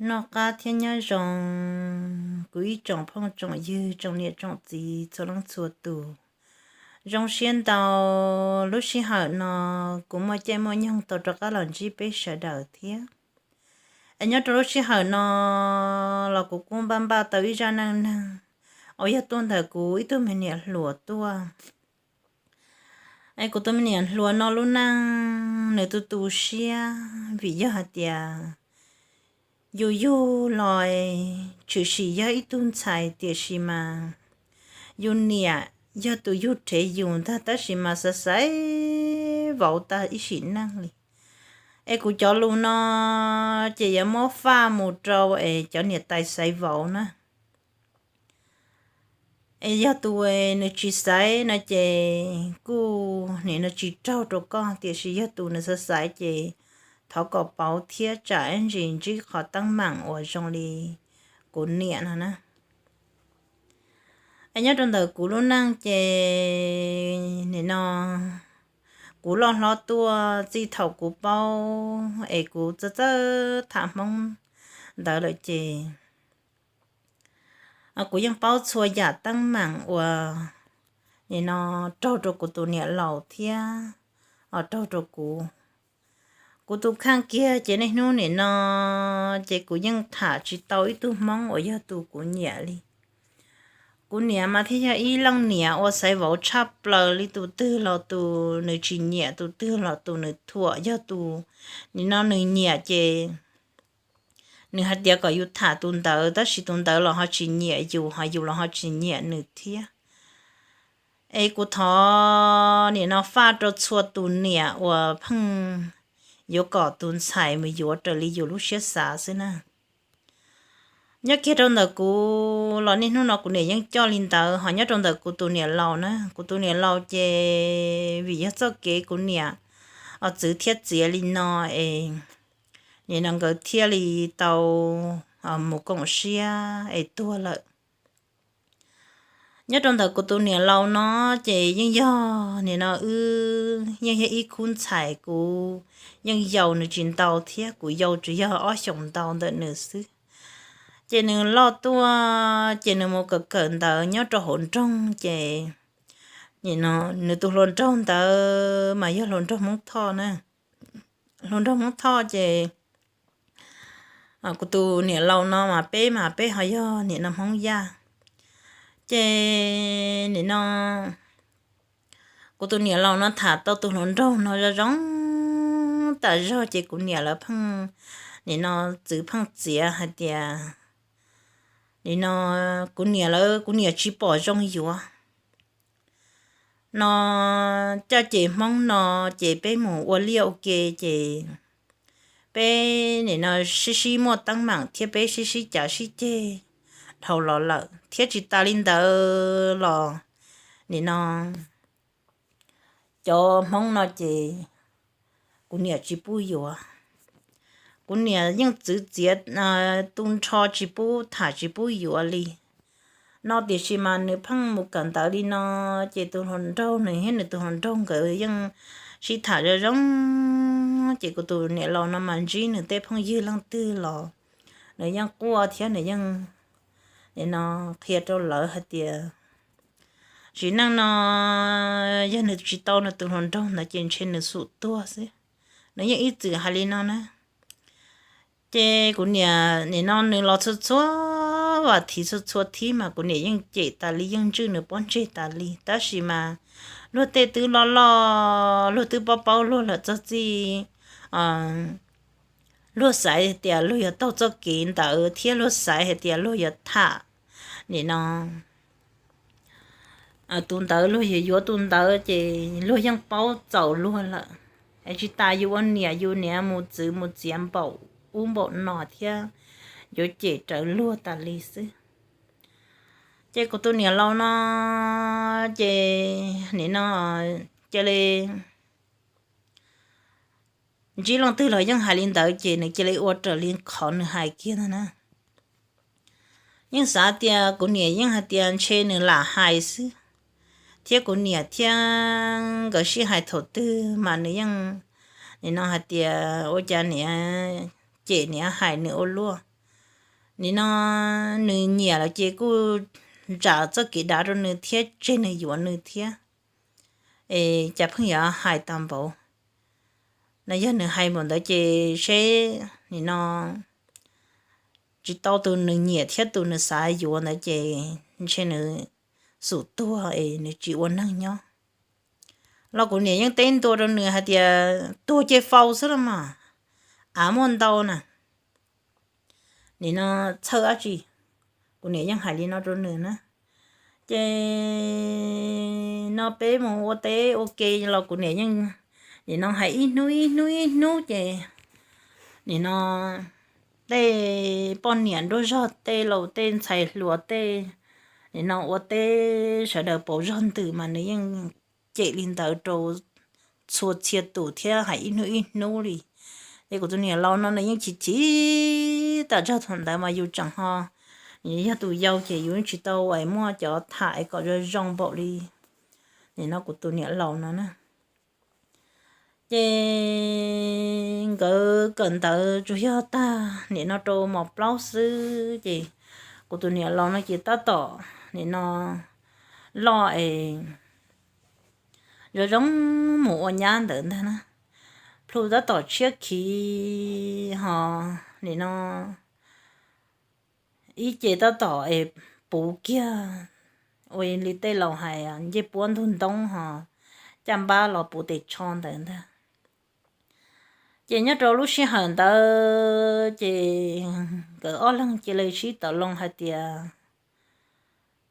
Noj qab thiab nyob zoo, kuv ib tsoom phooj tsoom ywg, tsoom niam tsoom txiv txhua leej txhua tus. Zoo siab ntau, lub sij hawm no kuv muaj caij muaj nyoog tau rov qab los ntsib peb sawv daws thiab. Es nyob rau lub sij hawm no los kuv kuj npaj npaj tau ib zaj neej neeg uas yog tuaj ntawm kuv ib tug me niam hluas tuaj. Es kuv tus me niam hluas no lub neej nws tu tu siab vim yog hais tias yus yug los tshwm sim yog ib tug ntxhais tiam sis mas yus niam yog tus yug rhev yus ntag, tab sis mas xaiv xaiv vauv tag ib sim neej li. Es kuv cov lus no ces yuav muab faj mus rau es cov niam tais xaiv vauv na. Es yog tus nws tsis xaiv no ces kuj nim no tsis raug rau koj, tiam sis yog tus nws xaiv xaiv ces thov kom pauv thiab tsam ib ntsis ntsib qhov teeb meem uas zoo li kuv niam no na. Es nyob rau ntawm kuv lub neej ces nim no kuv loj hlob tuaj txij thaum kuv paub es kuv txawj txawj tham Hmoob ntawd lawm ces kuv yeej paub txhua yam teeb meem uas nim no raug rau kuv tus niam laus thiab os raug rau kuv. Kuv tus kheej kiag ces niaj hnub nim no ces kuv yeej tham tsis tau ib tug Hmoob uas yog tus kuv nyiam li. Kuv niam mas thiaj yog ib leej niam uas xaiv vauv tshaj plaws li, tus twg los tus nws tsis nyiam, tus twg los tus nws thuam, yog tus nim no nws nyiam ces nws hais tias kom yus tham tus ntawd, tab sis tus ntawd los ho tsis nyiam yus, ho yus los ho tsis nyiam nws thiab. Es kuv thov nim no faj rau txhua tus niam uas pheej yuav kom tus ntxhais mus yuav raws li yus lub siab xav xwb na. Nyob kiag rau ntawm kuv los niaj hnub no kuv niam yeej coj li ntawd, ho nyob rau ntawm kuv tus niam laus na, kuv tus niam laus ces vim yog txoj kev kuv niam os txwv thiab txiav li no es nim no nkawd thiaj li tau mus koom siab es tuag lawm. Nyob rau ntawm kuv tus niam laus no ces yeej yog nim no wb yeej yog ib khub ntxhais, kuv yeej yau nws tsis ntau thiab, kuv yau tsuas yog ob xyoos ntau ntawm nws xwb. Ces nws loj tuaj ces nws mus kawm kawm ntawv nyob rau hauv nroog ces nim no nws tus hluas nraug ntawd mas yog hluas nraug Hmoob Thoj na. Hluas nraug Hmoob Thoj ces kuv tus niam laus no mas peb mas peb ho yog nim no Hmoob Yaj. Ces nim no kuv tus niam laus no tham tau tus hluas nraug no zoo zoo tas zog ces kuv niam lawv pheej nim no txwv pheej txiav hais tias nim no kuv niam lawv, kuv niam tsis pom zoo yuav no, caj ces Hmoob no ces peb mus ua liaj ua ke ces peb nim no sib sib muaj teeb meem thiab peb sib sib cav sib ceg dhau los lawm thiab tsis tas li ntawd los nim no cov Hmoob no ces kuv niam tsis pub yuav. Kuv niam yeej txwv txiav tu nrho tsis pub tham tsis pub yuav li no, tiam sis mas nws pheej mus kawm ntawv li no ces tus hluas nraug nws thiab nws tus hluas nraug nkawd yeej sib tham zoo zoo. Ces kuv tus niam laus no mas ntsib nws tej phooj ywg leej twg los nws yeej quaj thiab nws yeej nim no qhia rau lawv hais tias sim neej no yog nws tsis tau nws tus hluas nraug ntawd ces ntshe nws xum tuag xwb. Nws yeej ib txwm hais li no na. Ces kuv niam nim no nws los txhua txhua vas thiv txhua txhua thib mas kuv niam yeej cem tas li yeej ntswj nws pob ntseg tas li, tab sis mas luag tej twb loj loj luag twb paub paub luag lawm txog txij luag xaiv hais tias luag yuav taug txoj kev ntawd thiab luag xaiv hais tias luag yuav tham nim no tus ntawd, luag yuav yuav tus ntawd ces luag yeej paub txaus luag lawm. Es tsis tas yus ua niam yus niam mus txwv mus txiav npaum ub npaum no thiab yuav cem raws luag tas li xwb. Ces kuv tus niam laus no ces nim no cia li ntsib leej twg los yeej hais li ntawd ces nws cia li ua raws li qhov nws hais kiag ntag na. Yeej xav tias kuv niam yeej hais tias ntshe nws lam hais xwb, thiab kuv niam thiab nkawd sib hais thaum twg mas nws yeej nim no hais tias ua cas niam cem niam hais nws ua luaj. nim no nws nyiam lawm ces kuj zam txoj kev dav rau nws thiab tseg nws yuav nws thiab. Es cas pheej yuav hais tag npaum no, yog nws hais npaum ntawd ces seb nim no tsis tau tus nws nyiam thiab tus nws xav yuav ntawd ces ntshe nws xum tuag es nws tsis ua neeg nyob. Los kuv niam yeej teb ntua rau nws hais tias tuag ces faus xwb los mas, av muaj ntau na, nim no txhawj dab tsi. Kuv niam yeej hais li no rau nws na. Ces no peb mus ua teb ua ke los kuv niam yeej nim no hais ib hnub ib hnub ib hnub ces nim no tej poj niam nruab zog, tej laus, tej ntxhais hluas, tej nim no ua teb sawv daws pauv zog ntws mas nws yeej cem li ntawd rau txhua txhia tus thiab hais ib hnub ib hnub li. Ces kuv tus niam laus no nws yeej chim chim tas zog. Thaum ntawd mas yus tseem ho yog tus yau ces yus yeej tsis tau muaj cov tham es kom zoo zoo npaum li nim no kuv tus niam laus no na. Ces nkawd kawm ntawv tsuas yog tag nim no rau mos plaub xwb ces kuv tus niam laus no ces tab tom nim no loj es zoo zoo mus ua nyab ntawd ntag na. Plhu tab tom tshiab khiv ho nim no ib ce tab tom es puv kiag ua li tej laus hais ncej puab ntug ntoob ho caj npab los puv tes tsho ntawd ntag. Ces nyob rau lub sij hawm ntawd ces nkawd ob leeg cia li sib tawm loo hais tias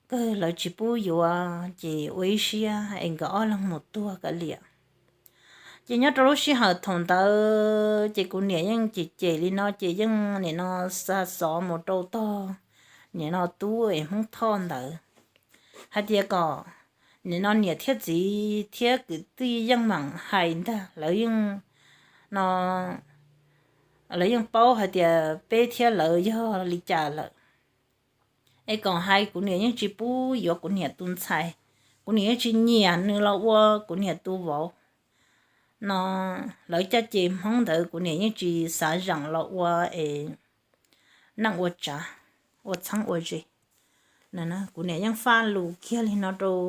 kawg lawv tsis pub yuav ces ua ib siab es nkawd ob leeg mus tuag kav liam. Ces nyob rau lub sij hawm thaum ntawd ces kuv niam yeej cem cem li no ces yeej nim no xa xov mus rau tog nim no tub es Hmoob Thoj ntawd hais tias kom nim no niam thiab txiv thiab kwv tij yeej meem hais ntag, lawv yeej no lawv yeej paub hais tias peb thiab lawv yog li cas lawm. Es kom hais kuv niam yeej tsis pub yuav kuv niam tus ntxhais, kuv niam yeej tsis nyiam nws los ua kuv niam tus vauv no. Lawv caj ces Hmoob ntawd kuv niam yeej tsis xav zeem los ua es neej ua tsav, ua txheeb ua ze. Kuv niam yeej faj lus kiag li no rau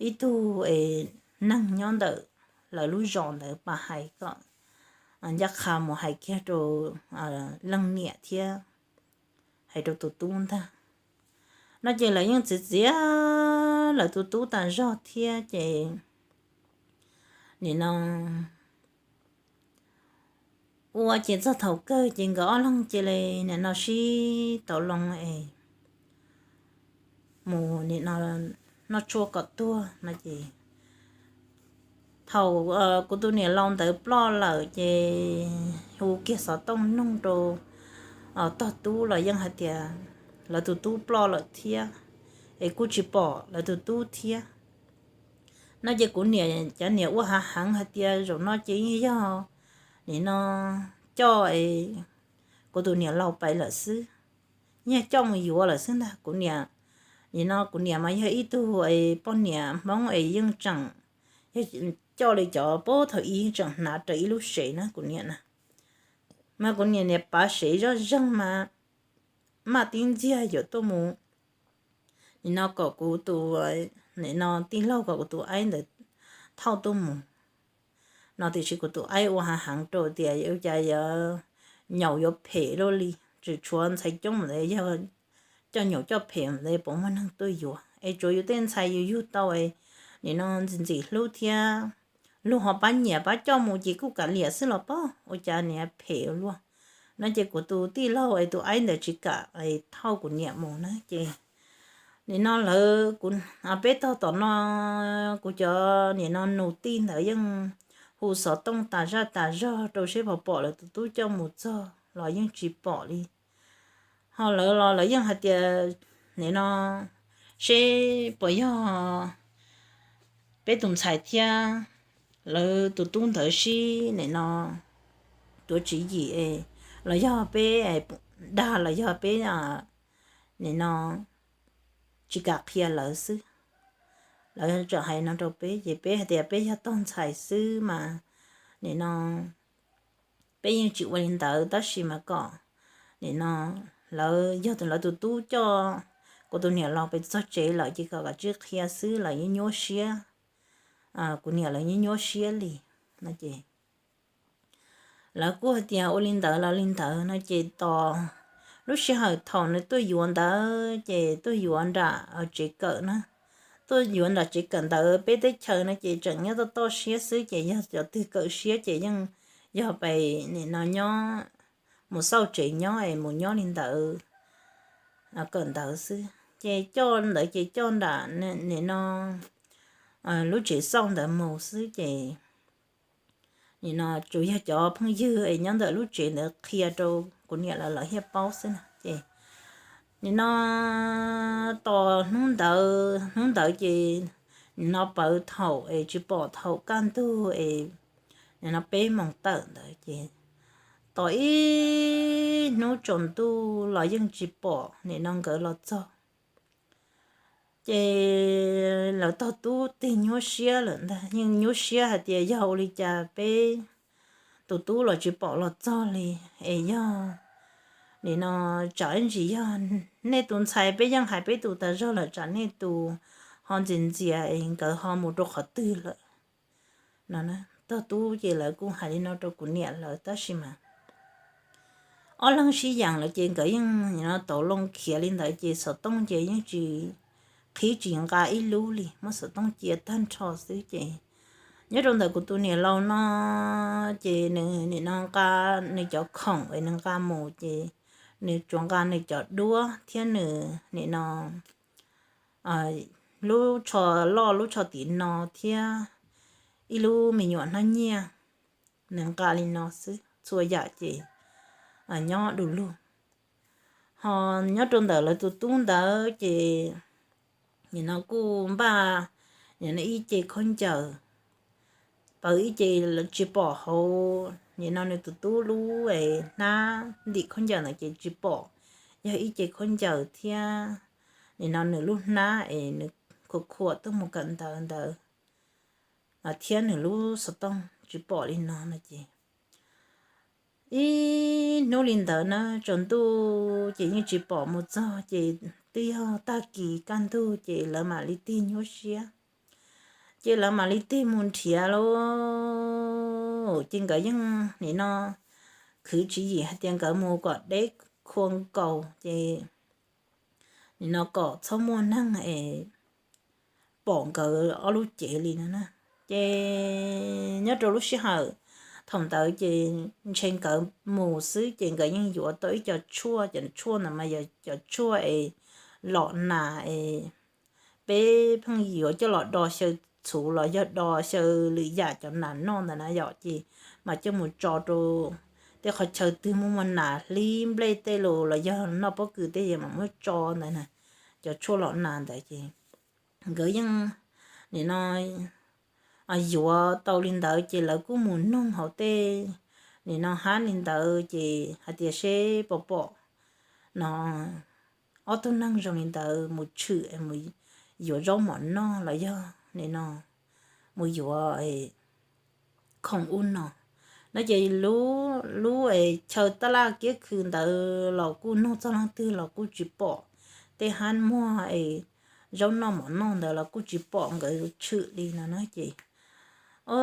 ib tug es neeg nyob ntawm lawv lub zos ntawd pab hais kom ncaj qha mus hais kiag rau leej niam thiab hais rau tus tub ntag. No ces lawv yeej txiav txiav lawv tus tub tas zog thiab ces nim no ua ces txog thaum kawg ces nkawd ob leeg cia li nim no sib tau loo es mus nim no noj tshuaj kom tuag no ces thaum kuv tus niam laus ntawd ploj lawm ces hu kiag xov tooj noog rau tog tub los yeej hais tias lawv tus tub ploj lawm thiab, es kuj tsis pom lawv tus tub thiab. No ces kuv niam cov niam ua hav heev hais tias zaum no ces yeej yog nim no coj kuv tus niam laus pais lawm xwb, yeej coj mus yuav lawm xwb ntag. Kuv niam, nim no kuv niam mas yog ib tug poj niam Hmoob es yeej tseem, yog coj li cov pab thaum ub yeej tseem hnav raws ib lub sev na kuv niam na. Mas kuv niam niam pav sev zoj zeeg mas maj tib ntxiag yuav tuaj mus nim no kom kuv tus, nim no tij laug kom kuv tus aib ntawd thauj tuaj mus no tiam sis kuv tus aib ua hav heev rau tias ua cas yuav nyaum yuav phem luaj li, tseem tshuav ntxhais coob mus ntawd, yog coj nyaum coj phem mus ntawd puas muaj neeg tuaj yuav es tsuav yus tej ntxhais yus yug tau nim no ntxim ntxim hlub thiab luag ho pab nyiam pab coj mus ces kuj kav liam xwb los pob, ua cas niam phem ua luaj. No ces kuv tus tij laug es tus aib ntawd tsis kam thauj kuv niam mus na ces nim no lawv, peb tog tom no kuv cov nim no nus tij ntawd yeej hu xov tooj tas zaj tas zog rau seb puas pom lawv tus tub coj mus txog los yeej tsis pom li. Ho lawv los lawv yeej hais tias nim no seb puas yog peb tus ntxhais thiab lawv tus tub ntawd sib nim no tuav tswv yim los yog peb dag los yog peb nim no tsis kam qhia lawv xwb. Lawv tseem hais no rau peb ces peb hais tias peb yog tog ntxhais xwb mas nim no peb yeej tsis ua li ntawd tab sis mas kom nim no lawv yog lawv tus tub coj kuv tus niam los pem txog tsev lawm ces kom kav tsij qhia xwb, lawv yeej nyuaj siab, kuv niam lawv yeej nyuaj siab li no ces lawv kuj hais tias ua li ntawd los li ntawd no ces tos lub sij hawm thaum nws tuaj yuav ntawd ces tuaj yuav nram tsev kawm na, tuaj yuav nram tsev kawm ntawd peb teb chaws no ces tseem nyob toj toj siab xwb ces yog cov twg kawm siab ces yeej yog pem nim no nyob mus xauj tsev nyob es mus nyob li ntawd kawm ntawv xwb ces coj ntawd ces coj nram nim no lub tsev xauj ntawd mus xwb ces nim no tsuas yog cov phooj ywg es nyob ntawm lub tsev ntawd qhia rau kuv niam lawv lawv thiaj paub xwb na ces nim no tos hnub ntawd hnub ntawd ces nim no pawv thaum es tsis pom thaum kaj ntug es nim no peb moos tawm ntawd ces tos ib hnub tsaus ntuj los yeej tsis pom nim no nkawd los txog. Ces lawv tog tub tig nyuaj siab lawm ntag, yeej nyuaj siab hais tias yog ua li cas peb tus tub los tsis pom los txog li, es yog nim no tsam ib ntsis yog nej tus ntxhais, peb yeej hais peb tus tas zog lawm, tsam nej tus ho ntxias ntxias es nkawd ho mus rau qhov twg lawm no. Tog tub ces lawv kuj hais li no rau kuv niam lawv tab sis mas ob leeg sib yaam lawm ces nkawd yeej nim no tau loo khiav li ntawd ces xov tooj ces yeej tsis qhib tsis nqa ib lub li, muab xov tooj cia tag nrho xwb ces nyob rau ntawm kuv tus niam laus no ces nws nim no nqa nws cov khoom es nws nqa mus ces nws tsuas nqa nws cov duab thiab nws nim no lub tsho loj lub tsho tim no thiab ib lub me nyuam hnab nyiaj, nws nqa li no xwb, txhua yam ces nyob du lug. Ho nyob rau ntawm lawv tus tub ntawd ces nim no kuj npaj nim no ib ce khaub ncaws, pawv ib ce tsis pom hauv nim no nws tus tub lub hnab ntim khaub ncaws ntawd ces tsis pom, yog ib ce khaub ncaws thiab nim no nws lub hnab es nws khuam khuam tuaj mus kawm ntawv ntawd thiab nws lub xov tooj tsis pom li no no ces ib hnub li ntawd na tsaus ntuj ces yeej tsis pom mus txog ces twb yog tag kis kaj ntug ces lawv mam li tig nyuaj siab, ces lawv mam li tig mus nrhiav lauj, ces nkawd yeej nim no khwv tswv yim hais tias nkawd mus kom deb khua nkaus ces nim no kom txhob muaj neeg es pom nkawd ob lub cev li no na. Ces nyob rau lub sij hawm thaum ntawd ces ntshe nkawd mus xwb ces nkawd yeej yuav tau ib co tshuaj, cov tshuaj ntawd mas yog cov tshuaj es lom nas es peb pheej yuav coj los do xyaw txhuv los yog do xyaw lwm yam cov nas noj ntawd na yom, ces mas coj mus tso rau tej qhov chaw twg muaj muaj nas hlib nplej tej lus los yog noj pob kws tej yam mas muab tso ntawd na, cov tshuaj lom nas ntawd ces nkawd yeej nim no yuav tau li ntawd ces lawv kuj mus noog hauv tej nim no hab li ntawd ces hais tias seb puas pom no ob tug neeg zoo li ntawd mus tshwm mus yuav zaub mov noj los yog nim no mus yuav khoom ub no no ces lub es chaw tab laj kiab khw ntawd los kuj noog txog leej twg los kuj tsis pom, tej hab muag es zaub noj mov noj ntawd los kuj tsis pom nkawd tshwm li no na ces o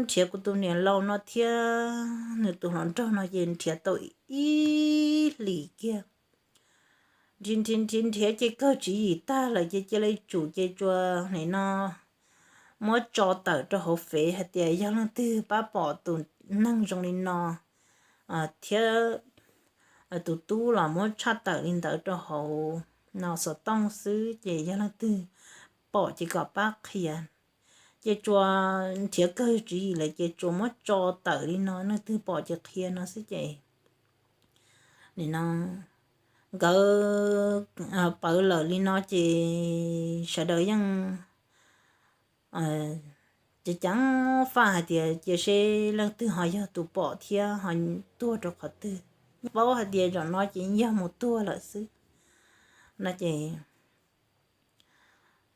nrhiav kuv tus niam laus no thiab nws tus hluas nraug no ces nrhiav tau ib hlis kiag. Nrhiav nrhiav nrhiav ces kawg tswv yim tag lawm ces cia li tsum ces tsuas nim no muab tso tawm rau hauv fev hais tias yog leej twg pab pom tus neeg zoo li no thiab tus tub los muab tshaj tawm li ntawd rau hauv no xov tooj xwb ces yog leej twg pom ces kom pab qhia. Ces tsuas nrhiav kawg tswv yim lawm ces tsuas muab tso tawm li no, leej twg pom ces qhia no xwb ces nim no nkawd pawv lawm li no ces sawv daws yeej ceev ceev faj hais tias cia seb leej twg ho yog tus pom thiab ho tuag rau qhov twg. Paub hais tias zaum no ces yog mus tuag lawm xwb no ces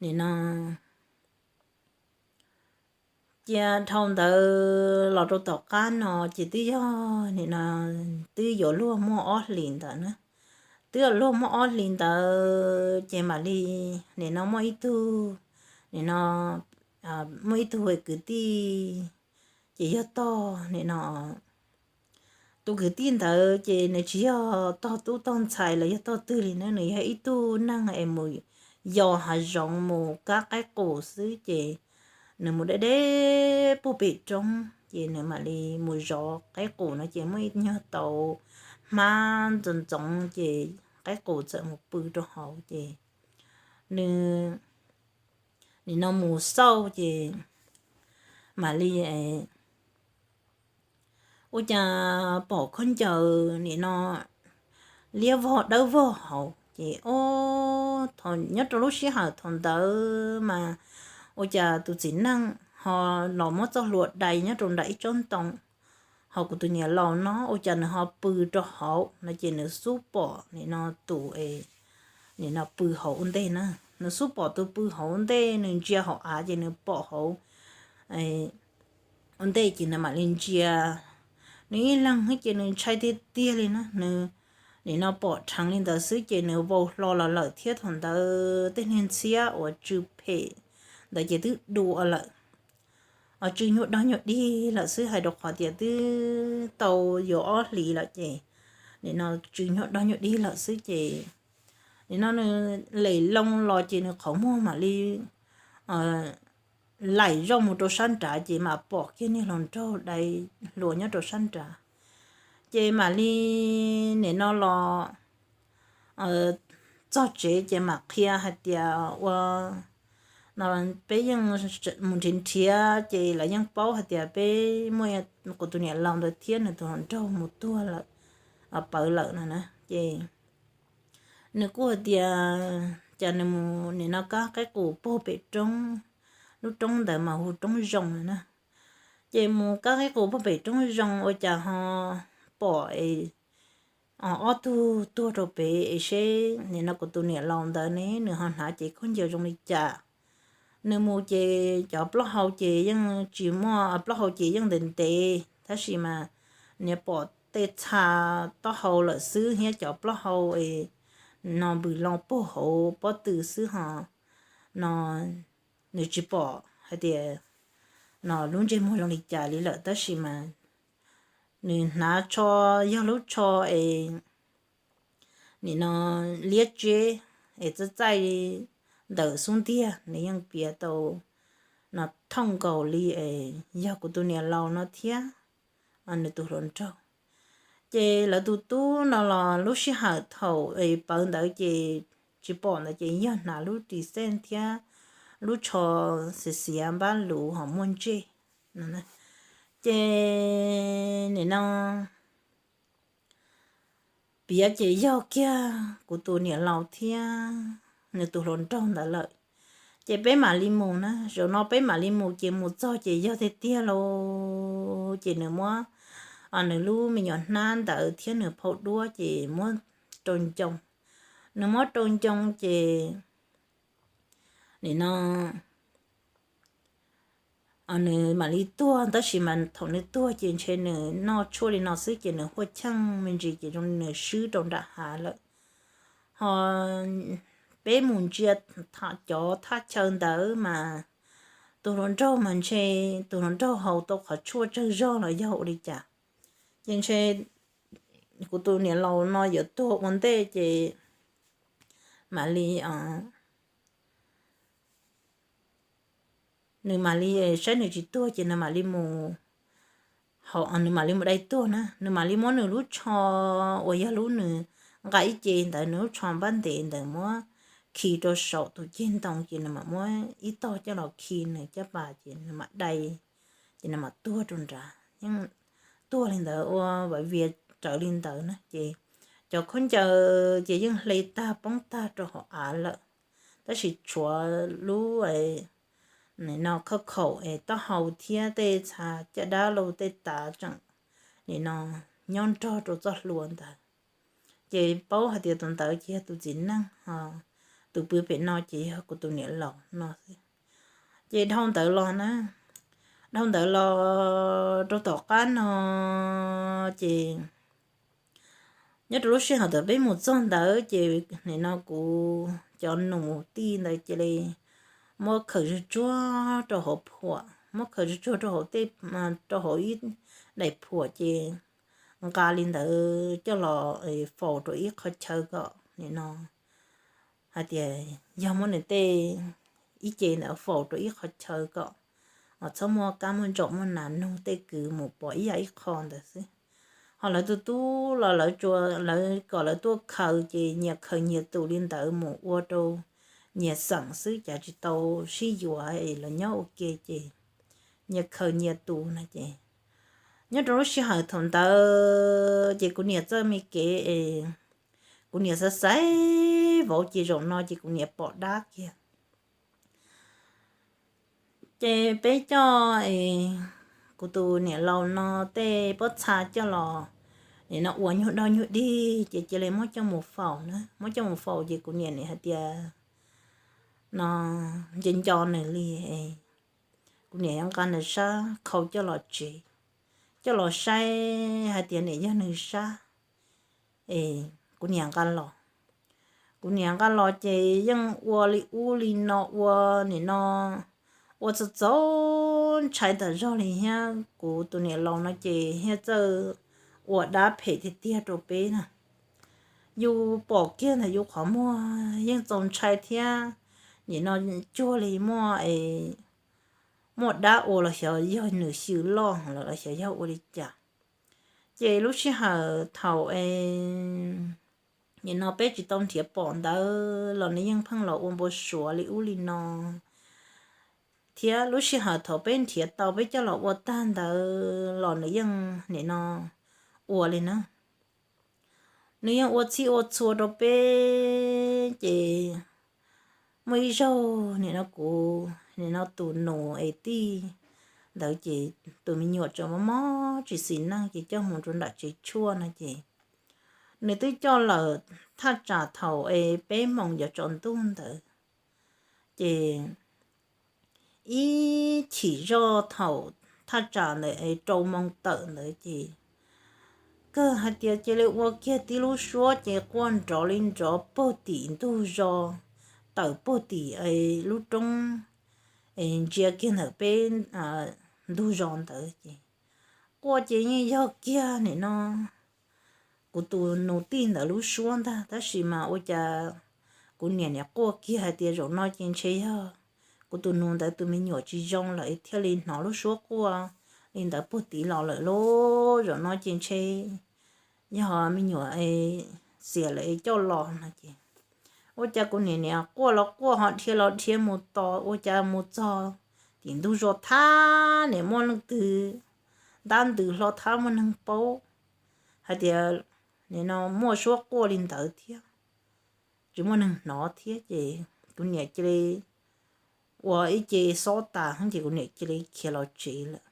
nim no Cia dhau ntawd los rau tom qab no ces twb yog nim no twb yuav luag muaj ob hlis ntawd na. Twb yuav luag muaj ob hlis ntawd ces mam li nim no muaj ib tug, nim no muaj ib tug kwv tij, ces yog tog nim no tus kwv tij ntawd ces nws tsis yog tog tub tog ntxhais los yog tog twg li na, nws yog ib tug neeg es mus yos hav zoov mus kab qaib qus xwb ces nws mus deb deb puag pem roob ces nws mam li mus zov qaib qus no ces muaj ib nyuag tau hmab ntxoov ntxoov ces qaib qus txawm mus pw rau hauv ces nws nim no mus xauj ces mam li ua cas pom khaub ncaws nim no liab vog dawb vog hauv ces o, nyob rau lub sij hawm thaum ntawd mas ua cas tus txiv neej ho los muab txoj hlua dai nyob rau nram ib tsob ntoo, ho kuv tus niam laus no ua cas nws ho pw rau hauv no ces nws xub pom nim no tus nim no pw hauv ua ntej na. Nws xub pom tus pw hauv ua ntej, nws ntsia hauv av ces nws pom hauv ua ntej ces nws mam li ntsia. Nws ib leeg ces nws ntshai tiag tiag li na, nws nim no pom dheev li ntawd xwb ces nws vau hlo los lawm thiab thaum ntawd tej niag ntxhiab uas tsw phem ntawd ces twb dua lawm, tsw nyuag dog nyuag dig lawm xwb hais rau qhov tias twb tau yuav ob hlis lawm ces nim no tsw nyuag dog nyuag dig lawm xwb ces nim no nws lem loo los ces nws qhov muag mam li laim zoj mus rau sab nrad ces mam pom kiag niag hluas nraug dai hlua nyob rau sab nrad. Ces mam li nim no los txog tsev ces mam qhia hais tias ua no peb yeej mus nrhiav nrhiav ces lawv yeej paub hais tias peb muaj kuv tus niam laus ntawd thiab nws tus hluas nraug mus tuag lawm, pawv lawm no na. Ces nws kuj hais tias cas nws mus nim no kab qaib qus puag pem roob, lub roob ntawd mas hu roob zoo no na. Ces mus kab qaib qus puag pem roob zoo ua cas ho pom es ob tug tuag rau pem es seb nim no kuv tus niam laus ntawd ne nws ho hnav cev khaub ncaws zoo li cas. Nws mus ces cov plaub hau ces yeej tsis muaj, plaub hau ces yeej ntev ntev tab sis mas nws pom tej txha taub hau lawm xwb thiab cov plaub hau no npws loo puag hauv pob tw xwb ho no nws tsis pom hais tias no lub ntsej muag zoo li cas li lawm tab sis mas nws hnav tsho, yog lub tsho es nim no liab tseb es txaij txaij ntawm xub ntiag nws yeej piav tau no thooj nkaus li es yog kuv tus niam laus no thiab nws tus hluas nraug. Ces lawv tus tub no los lub sij hawm thaum es pawv ntawd ces tsis pom ntawd ces yog hnav lub ris xej thiab lub tsho xiav xiav npab luv ho muaj ntsej no. Ces nim no piav ces yog kiag kuv tus niam laus thiab nws tus hluas nraug ntawd lawm. Ces peb mam li mus na, zaum no peb mam li mus ces mus txog ces yog tiag tiag lauj. Ces nws muab nws lub me nyuam hnab ntawd thiab nws phau duab ces muab rau ncoo. Nws muab rau ncoo ces nim no nws mam li tuag tab sis mas thaum nws tuag ces ntshe nws noj tshuaj li no xwb ces nws huaj cheej me ntsis ces zoo li nws swb rau nram hav lawm. Ho peb mus ntsia cov thaj chaw ntawd mas tus hluas nraug mas ntshe tus hluas nraug haus tau qhov tshuaj tsawg zog los yog ua li cas, ces ntshe kuv tus niam laus no yuav tuag ua ntej ces mam li nws mam li saib nws tsis tuag ces nws mam li mus, nws mam li mus dai tuag na, nws mam li muab nws lub tsho uas yog lub nws nqa ib ce ntawd, nws lub tsho npab ntev ntawd muab khi rau saum tus ceg ntoo ces nws mam muab ib tog coj los khi nws caj pas ces nws mam dai, ces nws mam tuag rau nrad. Yeej tuag li ntawd ua vaiv vias rawv li ntawd na ces cov khaub ncaws ces yeej hle tag poob tag rau hauv av lawm, tab sis tshuav lub no khauj khaum es taub hau thiab tej txha caj dab lauj tej tav tseem nim no nyob nrog rau txoj hlua ntawd. Ces paub hais tias tus ntawd ces yog tus txiv neej, tus pw pem no ces yog kuv tus niam laus no xwb. Ces dhau ntawd los na, Dhau ntawd los rau tom qab no ces nyob rau lub sij hawm thaum peb mus txog ntawd ces nim no kuv cov nus tij ntawd cia li muab khaws zuj tsuag rau hauv phuam, muab khaws zuj tsuag rau hauv tej, rau hauv ib daim phuam ces nqa li ntawd coj los faus rau ib qho chaw kom nim no hais tias yog muab nws tej ib ce ntawd faus rau ib qho chaw kom txhob muaj kab muaj ntsaum muaj nas noog tej kwv mus pov ib yam ib qho ntawd xwb. Ho lawv tus tub los lawv tsuas lawv kom lawv tuaj khaws ces nyias khaws nyias tus li ntawd mus ua rau nyias xeem xwb, cas tsis tau sib yuav es los nyob ua ke ces nyias khaws nyias tus no ces nyob rau lub sij hawm thaum ntawd ces kuv niam txawj me kev es kuv niam xaiv xaiv vauv ces zaum no ces kuv niam pom dab kiag. Ces peb coj kuv tus niam laus no tej pob txha coj los nim no ua nyuag dog nyuag dig ces cia li muab coj mus faus na. Muab coj mus faus ces kuv niam nim hais tias no nco nco nws li, kuv niam yuav nqa nws sab khau coj los tsev, coj los saib hais tias nim yog nws sab es kuv niam nqa los. Kuv niam nqa los ces yeej ua li ub li no ua nim no ua txaus txaus ntshai tas zog li thiab. Kuv tus niam laus no ces thiaj txawj ua dab phem tiag tiag rau peb na. Yus pom kiag ntawm yus qhov muag yeej txaus ntshai thiab. Nim no cuag li muaj, muaj dab ua los xyov yog nws xyw loj lawm los xyov yog ua li cas. Ces lub sij hawm thaum nim no peb tsis tau nrhiav pom ntawd los nws yeej pheej los ua npau suav li ub li no. Thiab lub sij hawm thaum peb nrhiav tau peb coj los ua tag ntawd los nws yeej nim no ua li na. Nws yeej ua txhij ua txhua rau peb ces muaj ib zaug nim no kuv nim no tus nus es tij ntawd ces tus me nyuam tseem mob mob tsis xis neej ces coj mus rau nram tsev tshuaj no ces nws twb coj lawm thaj tsam thaum es peb moos yuav tsaus ntuj ntawd ces ib chim zoj thaum thaj tsam ntawd es rau moos tawm ntawd ces kawg hais tias cia li ua kiag tib lub suab ces quaj nrov li nrov puag tim ntug zos, tawm puag tim lub roob es ntsia kiag ntawm peb ntug zos ntawd ces quaj ces yeej yog kiag nim no kuv tus nus tij ntawd lub suab ntag, tab sis mas ua cas kuv niam nim quaj kiag hais tias zaum no ces ntshe yog kuv tus nus ntawd tus me nyuam tsis zoo lawm thiaj li hnov lub suab quaj li ntawd puag tid los lawm lauj, zaum no ces ntshe yog me nyuam xiam lawm coj los no ces ua cas kuv niam nim quaj los quaj ho dhia los dhia mus tos ua cas mus txog tim ntug zos thab nim muaj leej twg ntab ntws hlo thab muaj neeg paub hais tias nim no muaj suab quaj li ntawd thiab tsis muaj neeg hnov thiab ces kuv niam cia li ua ib ce xob tas ces kuv niam cia li khiav los tsev lawm.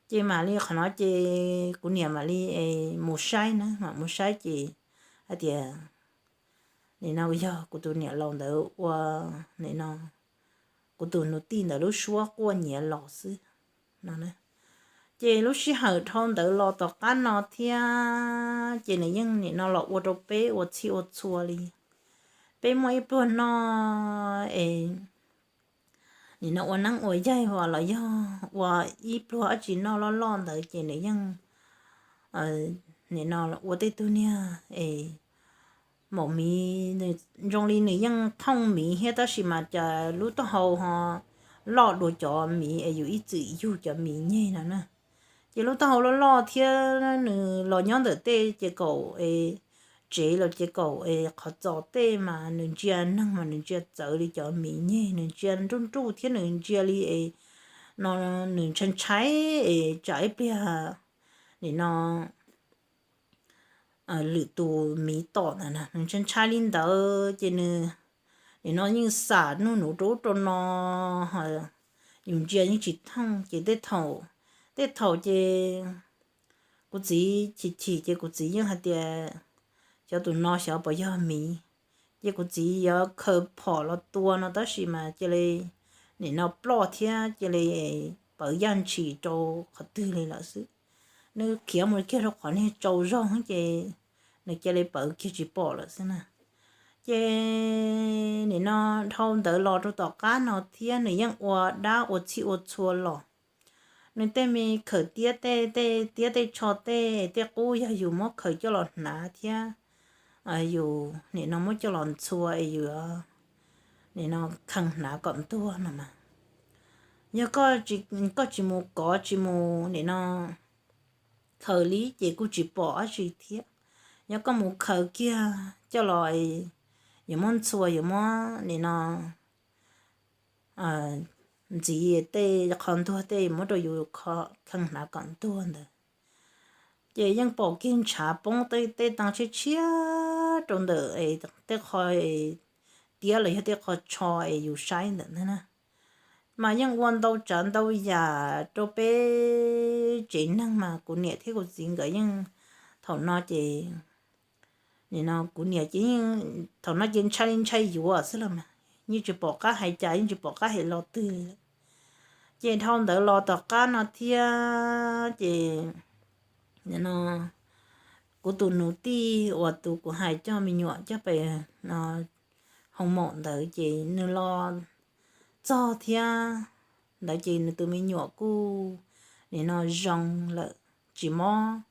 Ces mam li qhov no ces kuv niam mam li mus saib na, mam mus saib ces hais tias nim no yog kuv tus niam laus ntawd ua nim no kuv tus nus tij ntawd lub suab quaj nyiav los xwb no. Ces lub sij hawm dhau ntawd los tom qab no thiab ces nws yeej nim no los ua rau peb ua txhij ua txhua li. Peb muaj ib pluag noj es nim no ua neeb ua yaig los yog ua ib pluag dab tsi noj loj loj ntawd ces nws yeej nim no ua tej tug niag es maum miv, zoo li nws yeej thooj miv thiab tab sis mas cas lub taub hau ho loj dua cov miv es yus ib txwm yug cov miv nyeg no na. Ces lub taub hau loj loj thiab nws los nyob ntawm tej ces kaum es tsev los ces kaum es qhov txos tej mas nws ntsia neeg mas nws ntsia txawv li cov miv nyeg, nws ntsia nruj nruj thiab nws ntsia li es no nws ntshai ntshai es tsam ib pliag nim no lwm tus miv tom ntawd na, nws ntshai ntshai li ntawd ces nws nim no yeej xam nuj nuv rau ub rau no, yus ntsia yeej tsis thooj ces tej thaum, tej thaum ces kuv txiv chim chim ces kuv txiv yeej hais tias xyov tus no xyov puas yog miv, ces kuv txiv yuav khaws phom los tua no tab sis mas cia li nim no ploj thiab cia li pawv yaj ntshis rau qhov twg li lawm xwb. Nws khiav mus kiag rau qhov niag tsaus zog ces nws cia li pawv kiag tsis pom lawm xwb na. Ces nim no dhau ntawd los rau tom qab no thiab nws yeej ua dab ua txhij ua txhua los. Nws tej me khawm tiab tej, tej tiab tej tsho tej, tej qub yog yus muab khaws coj los hnav thiab yus nim no muab coj los ntxhua es yus nim no kheev hnav kom ntuag no mas, yog koj tsis mus kov tsis mus nim no khaws li ces kuj tsis pom dab tsi thiab. Yog koj mus khaws kiag coj los, yuav muab ntxhua yuav muab nim no ntxiv tej qhov ntuag tej muab rau yus kheev hnav kom ntuag ntawd, ces yeej pom kiag ntshav poob tej tee tshiab tshiab rau ntawm tej qho tiab los yog tej qho tsho es yus saib ntawm ntag na. Mas yeej ua ntau tsav ntau yam rau peb tsev neeg mas kuv niam thiab kuv txiv nkawd yeej, thaum no ces nim no kuv niam ces thaum no ces ntshai li ntshai yuav xwb los mas yeej tsis pom qab hais cas, yeej tsis pom qab hais lo twg li lawm. Ces dhau ntawd los tom qab no thiab ces nim no kuv tus nus tij uas tus kuv hais coj me nyuam coj pem hoo maum ntawd ces nws los txog thiab ntawd ces nws tus me nyuam kuj nim no zoo lawm tsis mob,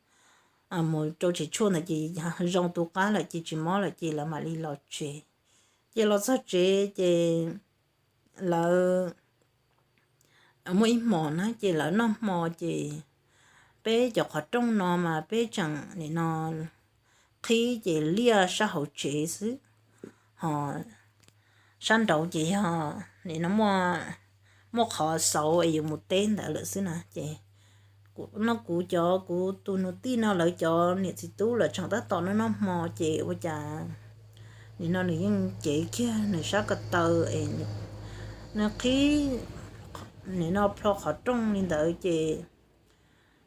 mus rau tsev tshuaj ntawd ces zoo tu qab lawm ces tsis mob lawm ces lawv mam li los tsev. Ces los txog tsev ces lawv muaj ib hmos na ces lawv noj hmo ces peb cov qhov rooj no mas peb tseem nim no qhib ces liaj sab hauv tsev xwb, ho sab nraud ces yog nim no muaj qhov xauv es yuav mus teb ntawd lawm xwb na. Ces no kuv cov, kuv tus nus tij no lawv cov niam txiv tub lawv tseem tab tom noj noj hmo ces ua cas nim no nws yeej cev kiag nws sab ko taw es nws qhib nim no plho qhov rooj li ntawd ces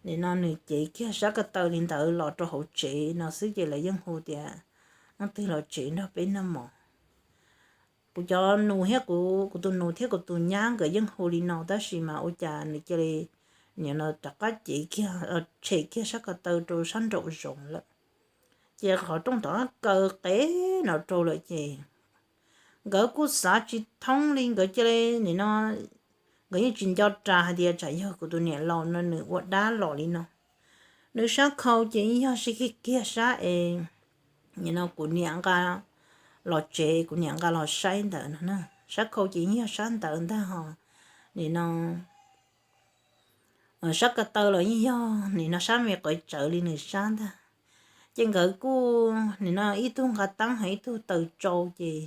nim no nws cev kiag sab ko taw li ntawd los rau hauv tsev no xwb ces lawv yeej hu tias, Leej twg los tsev nrog peb noj mov? Kuv cov nus thiab, kuv tus nus thiab kuv tus nyab nkawd yeej hu li no tab sis mas ua cas nws cia li nim no rov qab cev kiag, tshem kiag sab ko taw rau sab nraum zoov lawm. Ces qhov rooj rov qab kaw qev no rau lawm ces nkawd kuj xav tsis thoob li, nkawd cia li nim no nkawd yeej tsis nco ras hais tias tsam yog kuv tus niam laus no nws ua dab los li no. Nws sab khau ces yog sib kiag kiag sab es nim no kuv niam nqa los tsev, kuv niam nqa los saib ntawd no na. Sab khau ces yog sab ntawd ntag ho nim no sab ko taw los yeej yog nim no sab me qhov tsawv li nws sab ntag. Ces nkawd kuj nim no ib tug nqa teeb ho ib tug taws tsau ces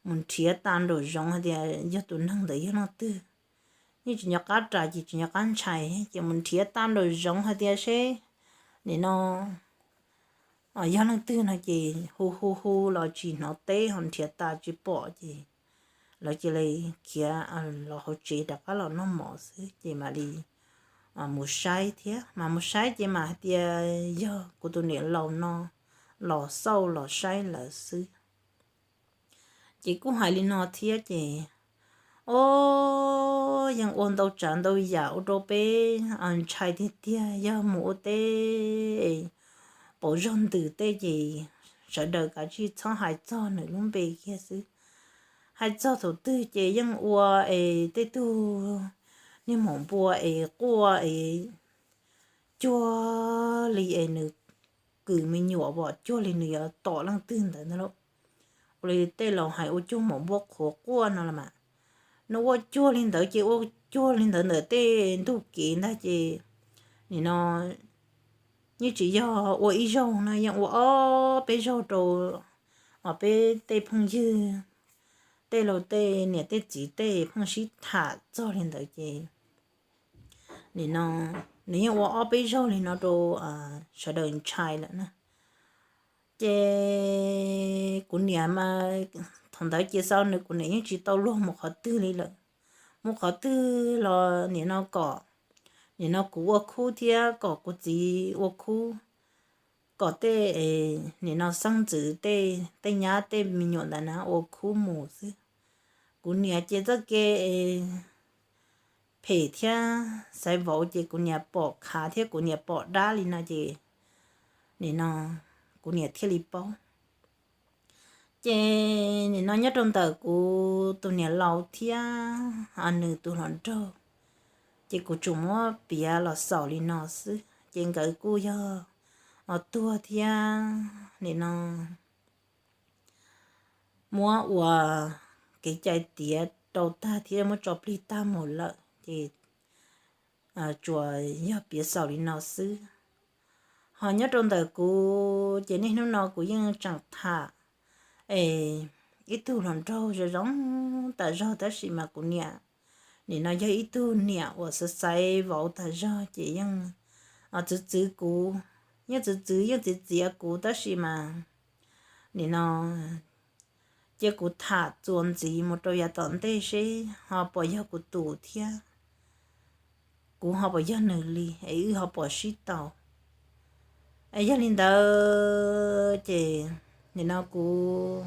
mus nrhiav tag nraum zoov hais tias yog tus neeg ntawd yog leej twg. Yeej tsis nco qab ras ces tsis nco qab ntshai ces mus nrhiav tag nraum zoov hais tias seb nim no yog leej twg no ces hu hu hu los tsis hnov teb ho nrhiav tas tsis pom ces lawv cia li khiav los hauv tsev rov qab los noj mov xwb ces mam li mus saib thiab. Mas mus saib ces mam hais tias yog kuv tus niam laus no los xauj los saib lawv xwb. Ces kuj hais li no thiab ces, o, yeej ua ntau tsav ntau yam ua rau peb ntshai tiag tiag, yog mus ua teb pauv zog ntws tej ces sawv daws kav tsij txhob hais txog nws lub npe kiag xwb. Hais txog thaum twg ces yeej ua es tej tug niag maum npua es quaj es cuag li es nws kws me nyuam vom cuag li nws yuav tom leej twg ntawd ntag lauj. Ua li tej laus hais ua cuag maum npua qhuav quaj no los mas, nws ua cuag li ntawd ces ua cuag li ntawd ntawm tej ntug kev ntag ces nim no yeej tsis yog ua ib zaug na, yeej ua ob peb zaug rau peb tej phooj ywg, tej laus tej niam tej txiv tej pheej sib tham txog li ntawd ces nim no nws yeej ua ob peb zaug li no rau sawv daws ntshai lawm na. Ces kuv niam mas thaum ntawd ces xav nws kuv niam yeej tsis tau luag mus qhov twg li lawm. Mus qhov twg los nim no kom, nim no kuv ua khub thiab kom kuv txiv ua khub, kom tej nim no xeeb ntxwv tej, tej nyab tej me nyuam ntawd na ua khub mus xwb. Kuv niam ces txoj kev phem thiab xaiv vauv ces kuv niam pom khav thiab kuv niam pom dab li no ces nim no kuv niam thiaj li paub. Ces nim no nyob rau ntawm kuv tus niam laus thiab nws tus hluas nraug, ces kuv tsuas muab piav los xaus li no xwb ces nkawd kuj yog tuag thiab nim no muab ua kev cai tiav rau tag thiab muab tso plig tag mus lawm ces tsuas yog piav xaus li no xwb. Ho nyob rau ntawm kuv ces niaj hnub no kuv yeej tseem tham es ib tug hluas nraug zoo zoo tas zog tab sis mas kuv niam nim no yog ib tug niam uas xaiv xaiv vauv tas zog ces yeej txwv txwv kuv, yeej txwv txwv yeej txiav txiav kuv tab sis mas nim no cia kuv tham txuas ntxiv mus rau yav tom ntej seb ho puas yog kuv tus thiab kuv ho puas yog nws li es wb ho puas sib tau. Es yog li ntawd ces nim no kuv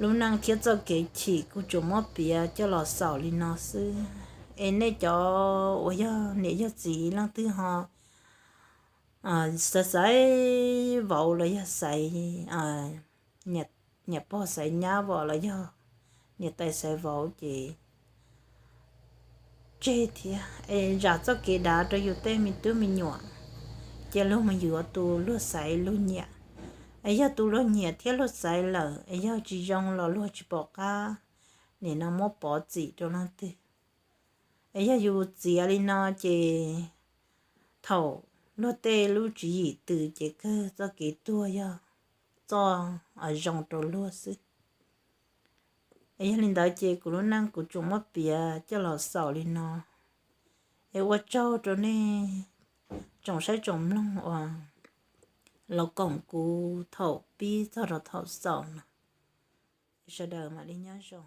lub neej thiab txoj kev chim kuv tsuas muab piav coj los xaus li no xwb. Es nej cov uas yog niam yog txiv leej twg ho xaiv xaiv vauv los yog xaiv niam pog xaiv nyab vauv los yog niam tais xaiv vauv ces tseg thiab es zam txoj kev dav rau yus tej me tub me nyuam, cia luag mus yuav tus luag xaiv luag nyiam. Es yog tus luag nyiam thiab luag xaiv lawm es yog tsis zoo los luag tsis pom qab nim no muab pov txim rau leej twg. Es yog yus txiav li no ces thaum luag tej lub tswv yim tws ces kawg txoj kev tuag yog txoj zoo rau luag xwb. Es yog li ntawd ces kuv lub neej kuv tsuas muab piav coj los xaus li no. Es ua tsaug rau nej tsoom saib tsoom mloog uas los koom kuv thaum pib txog rau thaum xaus no. Sawv daws mam li nyob zoo.